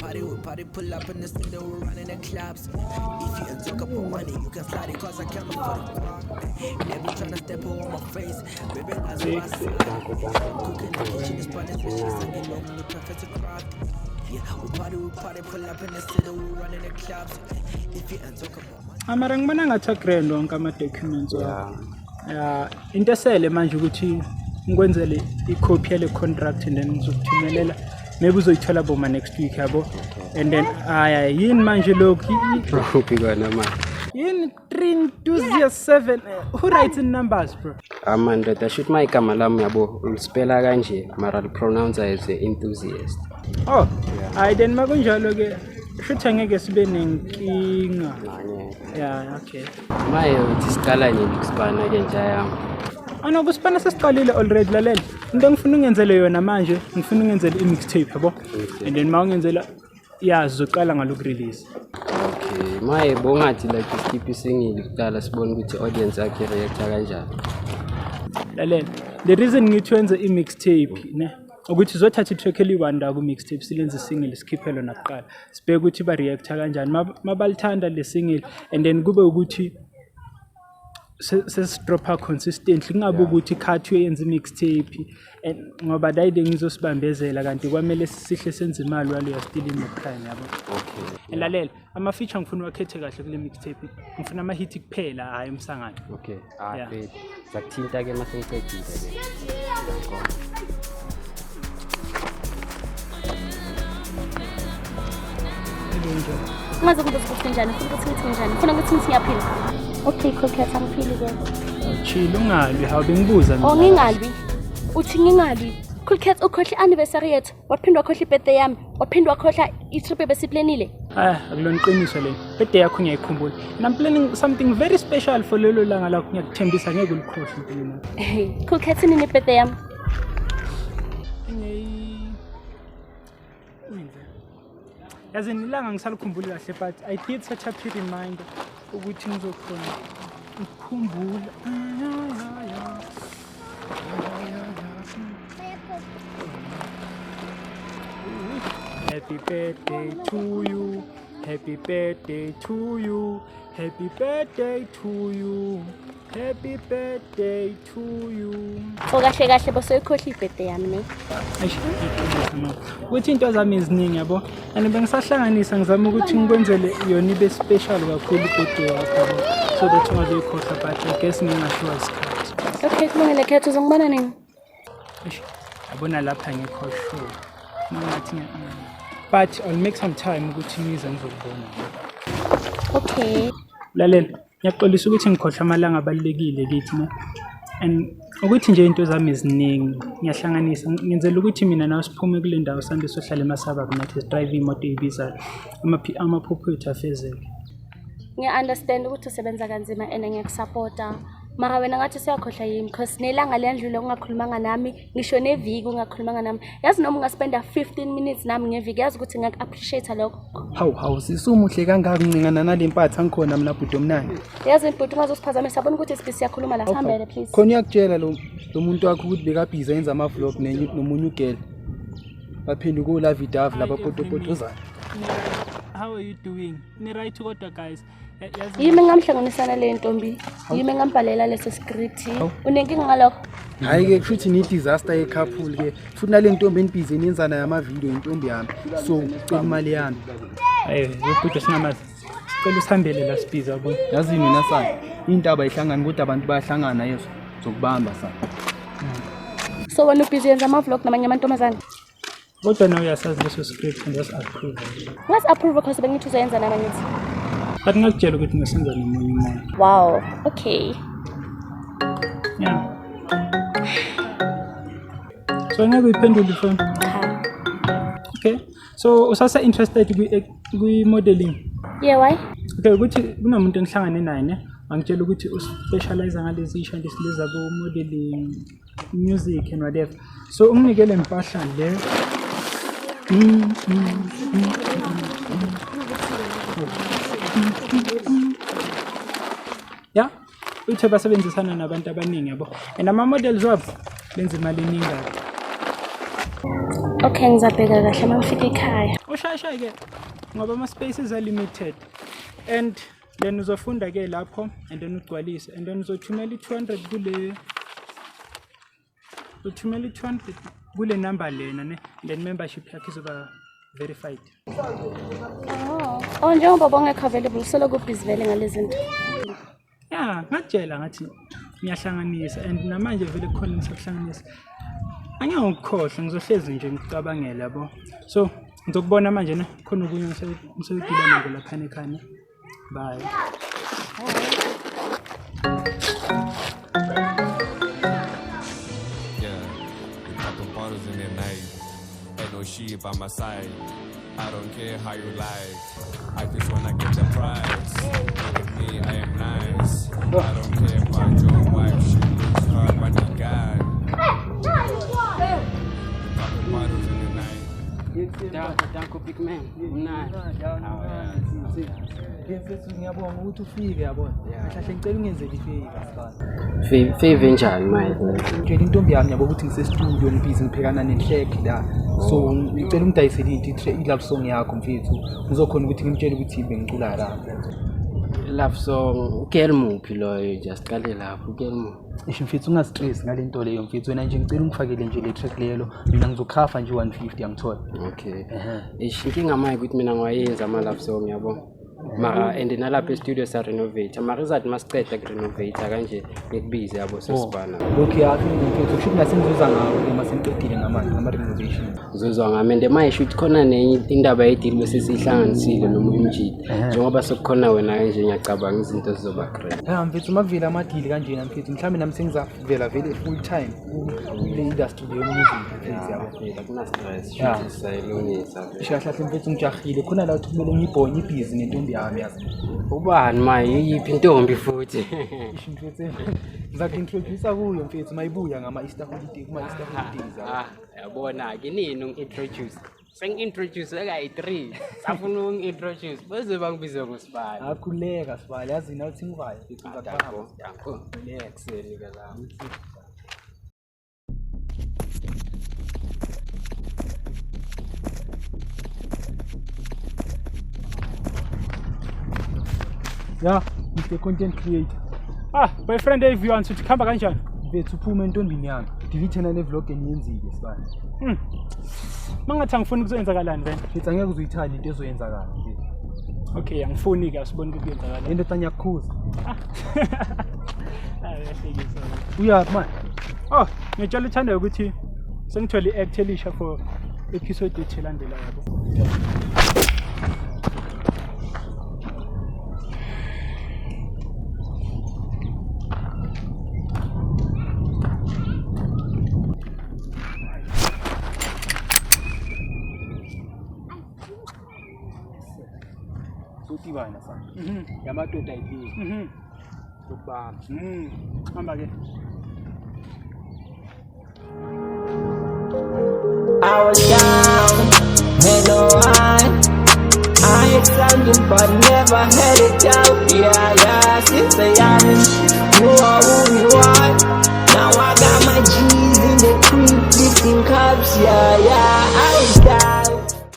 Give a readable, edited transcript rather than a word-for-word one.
party, we party, pull up in the city, we're running the clubs. If you ain't talk about money, you can slide it, cause I came for the guap. They be tryna step on my face, baby, that's what's up. Cook in the kitchen, it's funny, she's singing long, the perfect craft. Yeah, we party, pull up in the city, we're running the clubs. If you ain't talk about money. Amara ngibona ngathi agrand wonke ama-documents wakho. Ya, into esele manje ukuthi ngikwenzele ikhophi yale contract and then ngizokuthumelela maybe uzoyithola boma next week yabo. And then aya yini manje lokhu Uphi kona manje? Yini 3 enthusiast 7 who writes in numbers bro? Ama ndoda shuthi uma igama lami yabo ulispela kanje mara lipronounce as a enthusiast. Oh, hayi then makunjalo ke shuthi angeke sibe nenkinga. Ngeke. Yeah, okay. Maye uthi siqala nini ukusipana ke nja yami? Ana kusipana sesiqalile already lalela. Into engifuna ungenzele yona manje, ngifuna ungenzele i-mixtape yabo. And then mawungenzela ya sizoqala ngaloku release. Okay, maye bongathi like iskip isingile kuqala sibone ukuthi audience yakhe reacta kanjani. Lalela. The reason ngithi wenze i-mixtape ne ukuthi uzothatha i-track eliyi-one la ku-mixtape silenze single sikhiphe lona kuqala. Sibheke ukuthi ba-reacta kanjani. Mabalithanda le single and then kube ukuthi sesidropha consistently kungabe ukuthi khathi uyenza i-mixtape and ngoba dayide ngizosibambezela kanti kwamele sihle senze imali while you are still in the prime yabo. Okay. Lalela, ama-feature ngifuna uwakhethe kahle kule mixtape. Ngifuna ama-hit kuphela hhayi umsangano. Okay. Ah, Yeah. great. Ngizakuthinta ke mase ngiqedile ke. Ungaze kungibuze ukuthi njani, ufuna ukuthi ngithi njani, ufuna ukuthi ngithi ngiyaphila. Okay, cool cat, angiphili ke. Chill ungalwi, hawu bengibuza mina. Oh, ngingalwi. Uthi ngingalwi. Cool cat ukhohle i-anniversary yethu, waphinde wakhohlwa i-birthday yami, waphinde wakhohlwa i-trip ebesiplanile. Ah, akulona iqiniso lelo. Birthday yakho ngiyayikhumbula. And I'm planning something very special for lelo langa lakho ngiyakuthembisa ngeke ulikhohlwe empilweni yakho. Hey, cool cat inini i-birthday yami? Yazi ilanga ngisalikhumbuli kahle but I did set up a reminder ukuthi ngizokhona ukukhumbula. Happy birthday to you. Happy birthday to you. Happy birthday to you. Happy birthday to you. So kahle kahle bosoyikhohlwa i-birthday yami ne. Eish, iqiniso mama. Ukuthi into zami eziningi yabo and bengisahlanganisa ngizama ukuthi ngikwenzele yona ibe special kakhulu ibirthday yakho yabo so that ungazoyikhohlwa but I guess ngingashiwa isikhathi. Okay, kulungile cat uzongibona nini? Eish, yabona lapha ngikho sure. Mangathi but I'll make some time ukuthi ngize ngizokubona. Okay. Lalela, ngiyaxolisa ukuthi ngikhohlwa amalanga abalulekile kithi ne. And ukuthi nje into zami eziningi ngiyahlanganisa ngenzela ukuthi mina nawe siphume kule ndawo sambe sohlala emasabab nathi sidrive imoto eyibizayo amaphupho ethu afezeke. Ngiya-understand ukuthi usebenza kanzima and ngiyakusapota. Mara wena ngathi usuyakhohlwa yimi because nelanga liyandlula ungakhulumanga nami, ngisho neviki ungakhulumanga nami. Yazi noma ungaspenda 15 minutes nami ngeviki, yazi ukuthi ngiyaku-appreciate lokho. Hawu hawu sisumuhle kangaka uncingana nale mpatha ngikhona mina bhuti omnandi. Yazi bhuti ungazosiphazamisa, yabona ukuthi sibhizi siyakhuluma la. Sihambele please. Khona uyakutshela lo lo muntu wakho ukuthi bekabhizi enza ama-vlog nenye nomunye ugele. Baphenduka olavidavi laba potopotozana. How are you doing? Ni right kodwa guys. Yazi Yimi ngamhlanganisana le ntombi. Yimi ngambhalela leso script. Unenkinga ngalokho? Hhayi-ke kusho ukuthi ni-disaster ye-couple ke futhi nale ntombi enibhizi eniyenza nayo amavidiyo intombi yami so cela imali yami. Hayi, bhuti singamazi. Sicela usihambele la sibhizi yabo. Yazini wena sana iy'ntaba ayihlangani kodwa abantu bayahlangana yezo zokubamba sana. So wena ubhizi yenza ama-vlog namanye amantombazane. Kodwa nawe uyasazi leso script ngiyasi-approve. Ngasi-approve because bengithi uzoyenza nami angithi. But ngakutshela ukuthi ngisenza nomunye umuntu. Wow, okay. Yeah. So ngeke uyiphendule ifoni. Cha. Okay. So usase interested kwi-modeling? Yeah, why? Okay, ukuthi kunomuntu engihlangane naye ne, wangitshela ukuthi uspecialize ngalezi ishanti lezi zabo modeling, music and whatever. So unginike le mpahla le. Yeah. Uthe basebenzisana nabantu abaningi yabo. And ama models wabo benza imali eningi kabi. Okay, ngizabheka kahle uma ngifika ekhaya. Ushayishaye-ke ngoba ama-spaces are limited and then uzofunda-ke lapho and then ugcwalise and then uzothumela i-200 kule uthumela i-200 kule number lena ne, and then membership yakho izoba verified. Oh, njengoba bongekho available soloko ubhizi vele ngale zinto. Ya, ngakutshela ngathi ngiyahlanganisa and namanje vele kukhona ngisakuhlanganisa. Angeke ngikukhohlwe, ngizohlezi nje ngikucabangela yabo. So ngizokubona manje ne, khona okunye ngisayodila nako laphana ekhaya ne. Bye. Yeah, we popping bottles in the night. Ain't no she by my side. I don't care how you like. I just wanna get the prize. Look at me, I am nice. I don't care about your wife. She looks hard, but the guy. We popping bottles in the night. Danko, danko big man. Mnandi. Mfethu ngiyabonga ukuthi ufike yabona. Kahle ngicela ungenzele ifavor sibani. Favor enjani manje? Tshela intombi yami yabo ukuthi ngise-studio ngibhizi ngiphekana nenhlek la. So ngicela ungidayisele into i-love song yakho mfethu. Ngizokhona ukuthi ngimtshele ukuthi bengicula la. Love song, girl muphi loyo nje asiqale lapho, girl muphi? Isho mfethu ungastress ngale nto leyo mfethu. Wena nje ngicela ungifakele nje le track lelo. Mina ngizokhafa nje 150 angithola. Okay. Eish, inkinga manje ukuthi mina ngiwayenza ama-love song yabo. Mara and nalapha e-studio sa-renovate. Mara izathi masiceda ku-renovate kanje ngikubize yabo sesibana. Okay, afike mfethu kusho ukuthi nasengizuza ngawo ke masengiqedile ngamanje ngama-renovation. Uzozwa ngami and manje shuthi khona nenye indaba ye-deal bese siyihlanganisile nomunye umjidi. Njengoba sekukhona wena kanje ngiyacabanga izinto zizoba great. Ya mfethu makuvela ama-deal kanjena mfethu mhlawumbe nami sengizavela vele full time kule industry leyo music mfethu yabo. Vele akuna-stress Yeah. shuthi sisayilungisa vele. Isho kahle kahle mfethu ngijahile khona la ukuthi kumele ngiyibhonye ibhizi nentombi yami yazi. Ubani manje yiphi intombi futhi? Isho mfethu ngizaku-introduce kuyo mfethu mayibuya ngama-Easter holiday kuma-Easter holidays yabo. Ah, yabona-ke nini ungi-introduce? Sengi-introduce kayi-3. Safuna ukungi-introduce. Beze bangibize ngosibani. Akhuleka sibali yazi nawe uthi ngivaye mfethu Danko, ngizakubamba. danko. Relax. Selika la. Ya, Mr Content Creator. Ah, boyfriend eviewani sithi kuhamba kanjani? Mfethu uphume entombini yami. Delete nale vlog engiyenzile sibali. Mangathi angifuni kuzoyenzakalani vele. Mfethu angeke uzuyithande into ezoyenzakala mfethu. Okay, angifuni ke asibone ukuthi kuyenzakalani. Indoda ngiyakukhuza. Ah, uyahlekisa. Uyaphi manje? Oh, ngitshela uthanda ukuthi sengithole i-act elisha for episode yethu elandelayo yabo. Sotibana sa. Yamadoda ayipheli. Lokubamba. Hamba ke. I was down, had no one. I had something but never had it out. Yeah, yeah, since I young, you are who you are. Now I got my G's in the creep, lifting cups. Yeah, yeah, I was down.